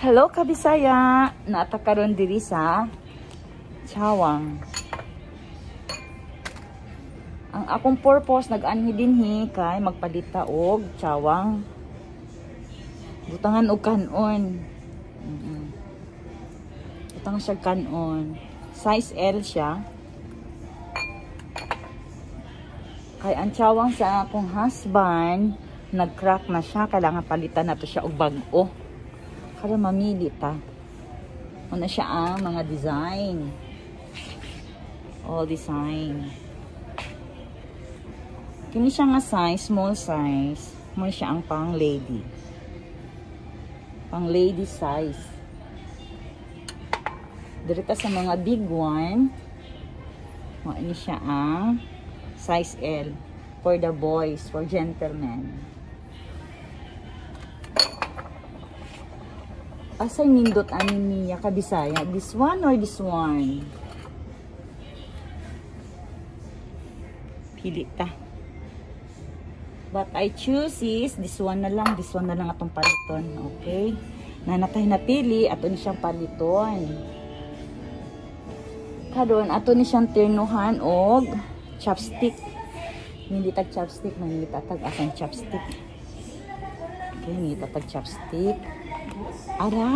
Hello, kabisaya! Naa ta karon diri sa Chawang. Ang akong purpose nag-anhi dinhi kay magpalita og chawang. Butangan og kanon. Butangan siya kanon. Size L siya. Kay ang chawang sa akong husband, nag-crack na siya. Kailangan palitan nato siya og bag-o. Para mamili ta. Ano siya ang mga design. All design. Kini siya nga size, small size. Mo siya ang pang lady. Pang lady size. Dirita sa mga big one, mo ini siya ang size L for the boys, for gentlemen. Asay nindot ani niya kabisaya? This one or this one? Pili ta. But I choose is this one na lang. This one na lang atong paliton. Okay? Nanatay napili, ato ni siyang paliton. Karon ato ni siyang tirnuhan og chopstick. Hindi tag chopstick, mangita tag asang chopstick. Okay, ngita tag chopstick. Ara!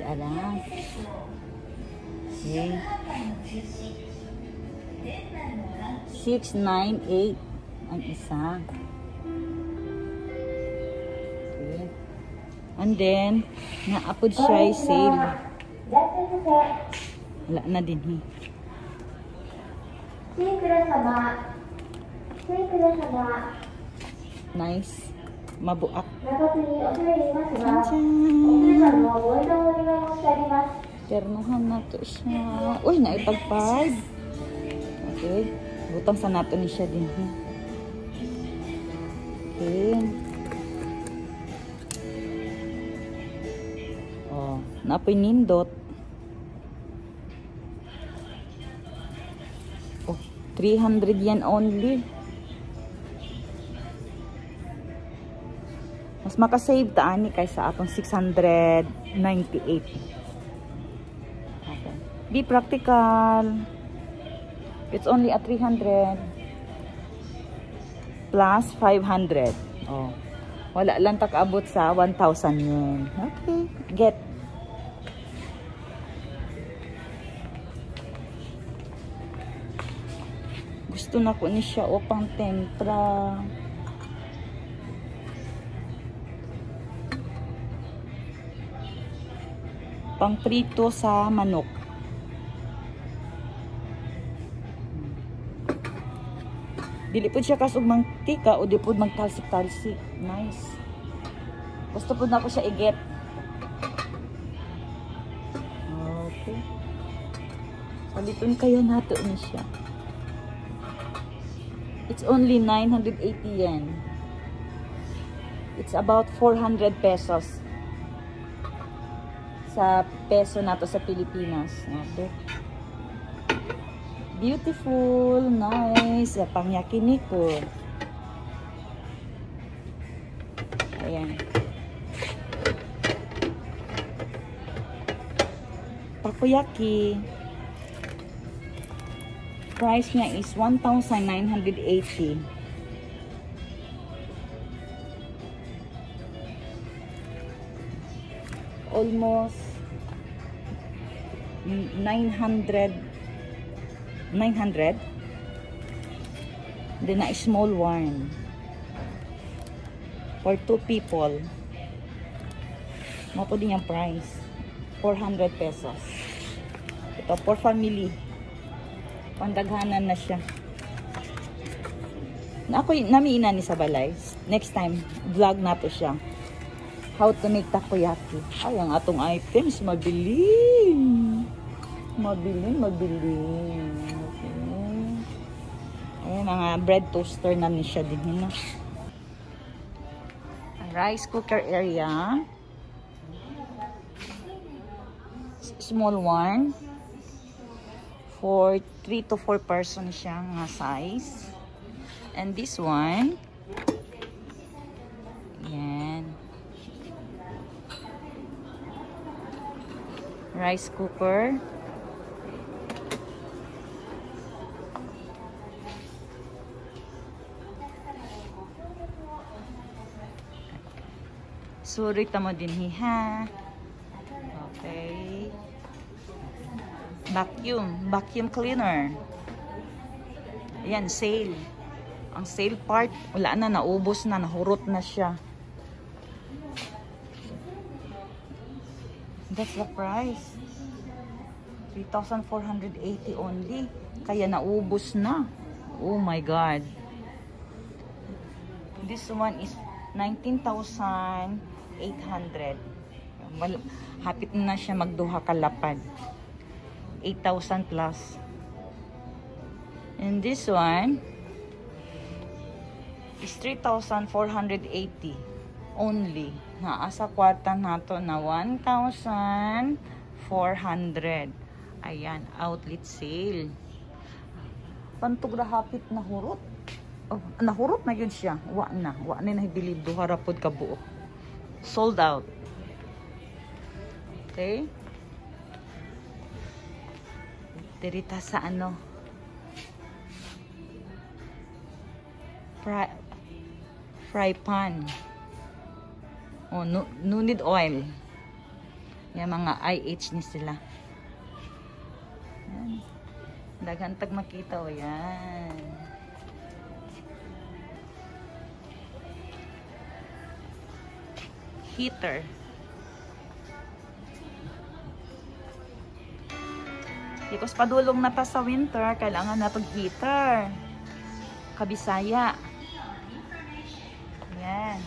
Ara. Okay. 6, 9, 8 ang isa. Okay. And then, naapod siya sale. Wala na din eh. Nice. Mabuak. Ternuhan na to siya. Uy, naipag 5. Okay. Butang sa nato ni siya din. Okay. Oh, napoy nindot. Oh, 300 yen only. Mas makasave ta ani kaysa atong 698. Okay. Be practical. It's only at 300 plus 500. Oh. Wala lang tak-abot sa 1,000 yen. Okay. Get. Gusto na ko ni siya o pang tempra. Pang prito sa manok. Dili pud siya kasug mangtika o di pud magtalsik-talsik. Nice. Gusto pud nako siya i-get. Okay. Paliton kaya nato ni siya. It's only 980 yen. It's about 400 pesos. Sa peso nato sa Pilipinas. Okay. Beautiful, nice. Pang yakiniku. Ayan. Takoyaki. Price niya is 1,980. Almost 900. 900. Then a small one for 2 people. Mo po din yung price, 400 pesos. Ito for family. Pandaghanan na siya. Na ako namiina ni sa balay. Next time vlog na to siya. How to make takoyaki. Ay, ang atong items mabilin. Mabilin, mabilin. Okay. Ayan, mga bread toaster na ni siya din. No? Rice cooker area. Small one. For 3 to 4 person siya nga size. And this one. Ayan. Rice cooker. Suri ta mo din ha. Okay. Vacuum. Vacuum cleaner. Ayan, sale. Ang sale part, wala na, naubos na, nahurot na siya. That's the price. 3,480 only. Kaya naubos na. Oh my God. This one is 19,800. Hapit na siya magduha kalapad. 8,000 plus. And this one is 3,480 only. Naa sa kwarta nato na 1,400. Ayan, outlet sale. Pantog ra hapit na hurot. Oh, nahurot na yun siya. Wa na. Wa na nahibilib. Duha ra pod ka buok. Sold out. Okay. Dirita sa ano. Fry pan. Oh, no, no need oil. Yan, mga IH ni sila. Yan. Daghan tag makita o yan. Heater. Because padulong na ta sa winter, kailangan na tog heater. Kabisaya. Yan.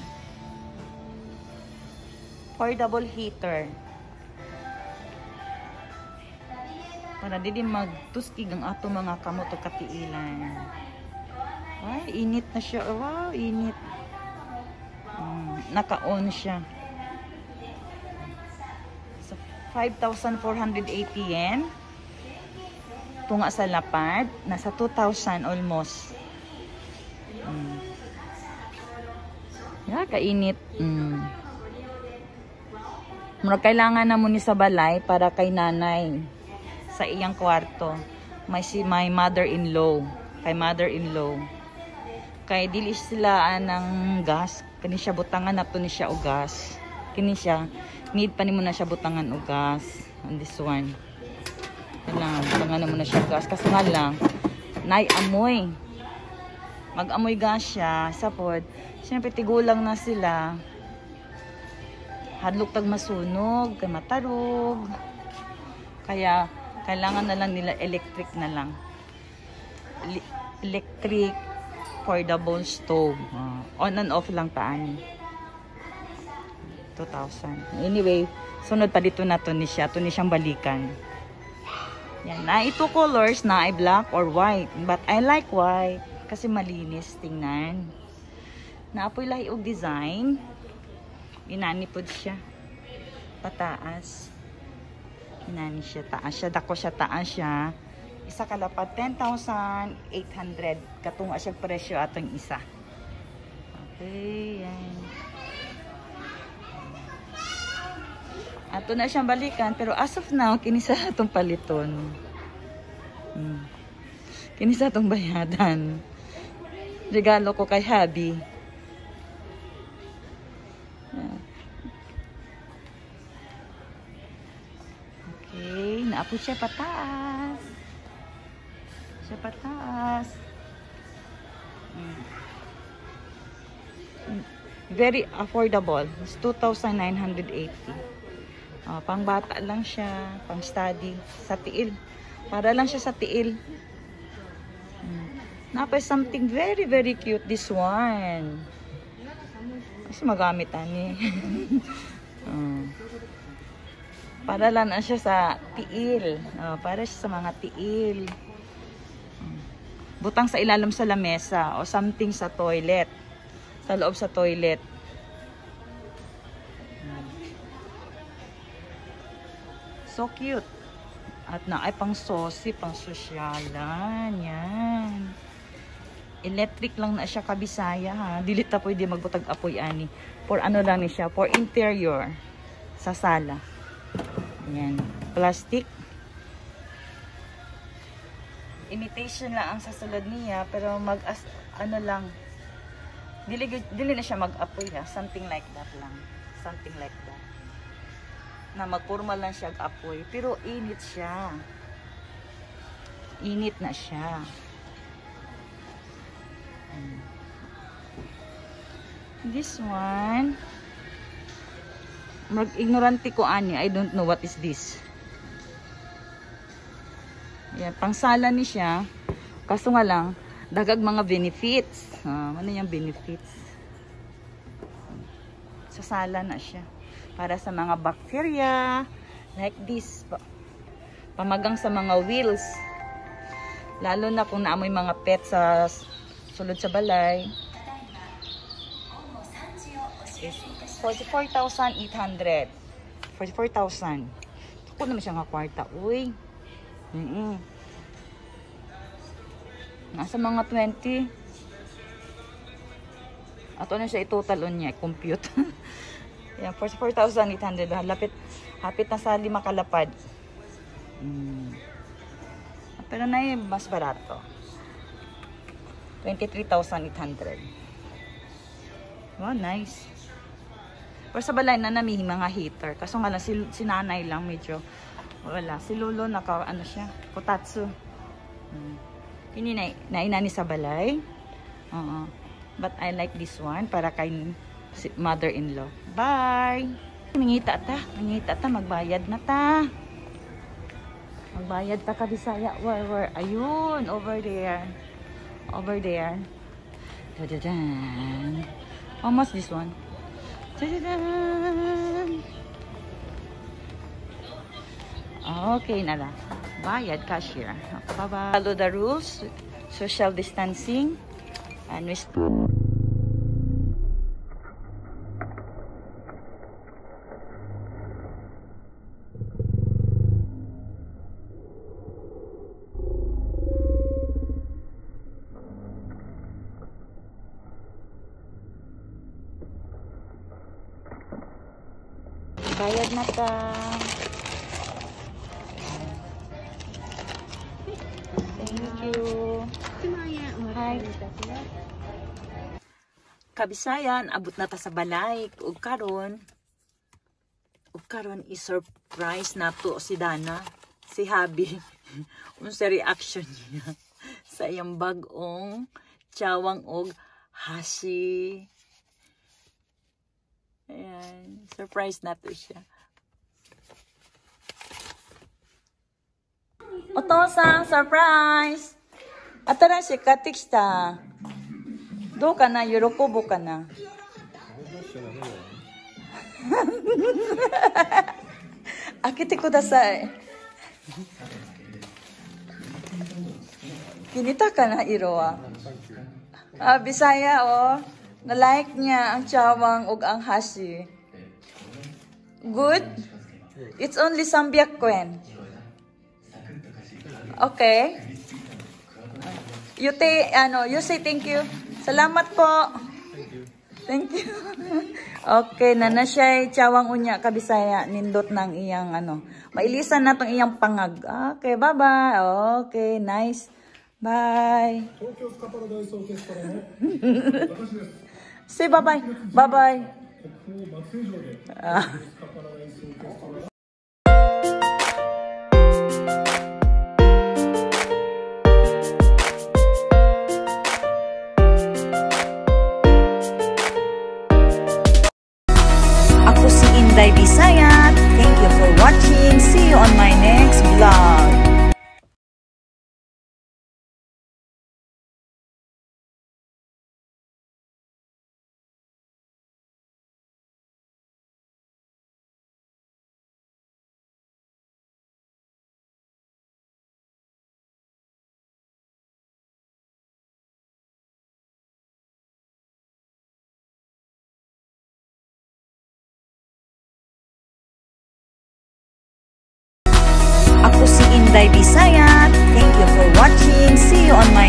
Portable heater. Para dili magtuskig ang ato mga kamot o katiilan. Ay, init na siya. Wow, init. Naka-on siya. So, 5,480 yen. Tunga sa lapad, nasa 2,000 almost. Yeah, kainit. Murag kailangan na mo ni sa balay para kay nanay sa iyang kwarto. May si my mother-in-law, kay mother-in-law. Kay dili sila anang gas, kani siya butangan na to ni siya og gas. Kini siya need pa nimo na siya butangan og gas. On this one. Kailangan butangan na mo na siya gas kasi nga lang nay amoy. Mag-amoy gas siya sa pod. Siyempre tigulang na sila. Hadlok tag masunog, kay matarog. Kaya kailangan na lang nila electric na lang. Electric portable stove. On and off lang taani. 2,000. Anyway, sunod pa dito na to ni siya. To ni siyang balikan. Yan. Na ito colors na ay black or white. But I like white kasi malinis tingnan. Naapoy lahi og design. Inani pod siya. Pataas. Inani siya. Taas siya. Dako siya. Taas siya. Isa kalapad 10,800. Katunga siya presyo atong isa. Okay. Yan. Ato na siyang balikan. Pero as of now, kini sa atong paliton. Kini sa atong bayadan. Regalo ko kay Habi. Okay, naapod siya pataas. Siya pataas. Very affordable. It's 2,980. Pang bata lang siya, pang study, sa tiil. Para lang siya sa tiil. Napay something very very cute this one. Kasi magamit ani. Para lang na siya sa tiil. Para siya sa mga tiil. Butang sa ilalim sa lamesa o something sa toilet. Sa loob sa toilet. So cute. At na ay pang sosi, pang sosyalan. Yan. Electric lang na siya kabisaya ha. Dili ta pwede magbutag apoy ani. For ano lang ni siya, for interior sa sala. Ayan. Plastic. Imitation lang ang sa sulod niya, pero mag ano lang. Dili na siya mag-apoy ha. Something like that lang. Something like that. Na magporma lang siya apoy, pero init siya. Init na siya. This one, mag-ignorante ko ani, I don't know what is this. Yan, pangsala ni siya. Kaso nga lang, dagag mga benefits. Ano yung benefits? Sa sala na siya. Para sa mga bacteria, like this. Pamagang sa mga wheels. Lalo na kung naamoy mga pet sa sulod sa balay. Is 44,800. 44,000. Tuko naman siya nga kwarta. Uy. Nasa mga 20. Ato na siya i-total on niya. Compute. Yan, 44,800. Hapit na sa 5 kalapad. Pero na yung mas barato. 23,800. Wow, nice. Pero sa balay na nami mga heater. Kaso nga lang, si nanay lang medyo wala. Si lolo naka, ano siya, kotatsu. Kini nainani sa balay. Oo. But I like this one para kay mother-in-law. Bye! Mangita ta. Mangita ta. Magbayad na ta. Magbayad ta ka Bisaya. Where? Ayun. Over there. Over there. Da-da-dan. How much this one? Da-da-dan. Okay na lang. Bayad cashier. Bye-bye. Follow the rules. Social distancing. And we bayad na ta. Thank you. Hi. Kabisayan, abot na ta sa balay. Ug karon i-surprise nato si Dana, si Habi. Unsa reaction niya sa iyang bag-ong chawang og hashi. Ayan, surprise nato siya. Otosan, surprise! 新しい買ってきた。どうかな？喜ぶかな？開けてください。気に入ったかな色は。Ah, Bisaya oh. Na-like niya ang chawang ug ang hashi. Good? It's only 300 yen. Okay. You say thank you. Salamat po. Thank you. Okay, na siya chawang unya ka Bisaya nindot ng iyang ano. Mailisan na tong iyang pangag. Okay, bye-bye. Okay, nice. Bye. Say bye-bye. Bye-bye. Ako si Inday Bisaya. Thank you for watching. See you on my next vlog. Ako si Inday Bisaya. Thank you for watching. See you on my